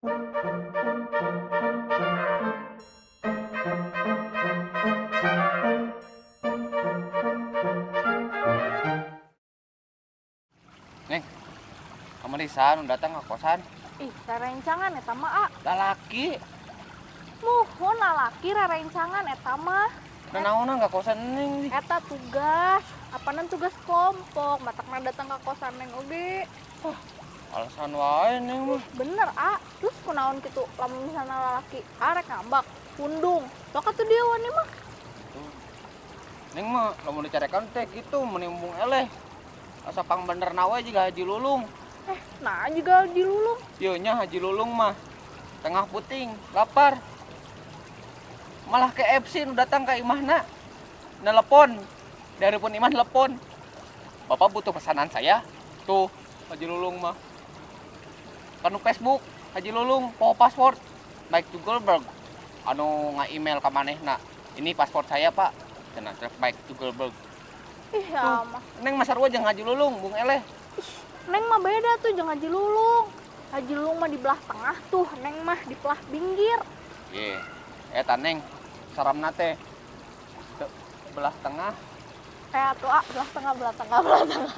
Neng, kamari saha nu datang ka kosan? Ih, rerencangan eta mah, A. Lalaki. Muhun lalaki rerencangan eta mah. Nanaonan ka kosan Neng? Eta tugas, apanan tugas kelompok, matakna datang ka kosan Neng oge. Wah, alasan wae Neng mah. Bener, A. Terus kunaon kitu lamun misalna lalaki arek ngambak, pundung. Sok atuh dia wani mah. Tuh. Neng mah lamun dicarekan teh kitu menimbung eleh. Asa pang benerna we jiga Haji Lulung. Nah juga Haji Lulung. Ieu nya Haji Lulung mah tengah puting, lapar. Malah ke FC nu datang ka imahna. Nelepon. Dari pun imah telepon. Bapak butuh pesanan saya. Tuh Haji Lulung mah. Kanu Facebook Haji Lulung poho password Mike Zuckerberg anu nga-email ka manehna. Ini paspor saya, Pak. Cenah Mike Zuckerberg. Ih, ya mah. Neng mah sarua jeung Haji Lulung, bung eleh. Ih, Neng mah beda tuh jeung Haji Lulung. Haji Lulung mah di belah tengah tuh, Neng mah di belah pinggir. Ye, eta Neng saramna teh belah tengah. Tuh, ah, belah tengah, belah tengah, belah tengah.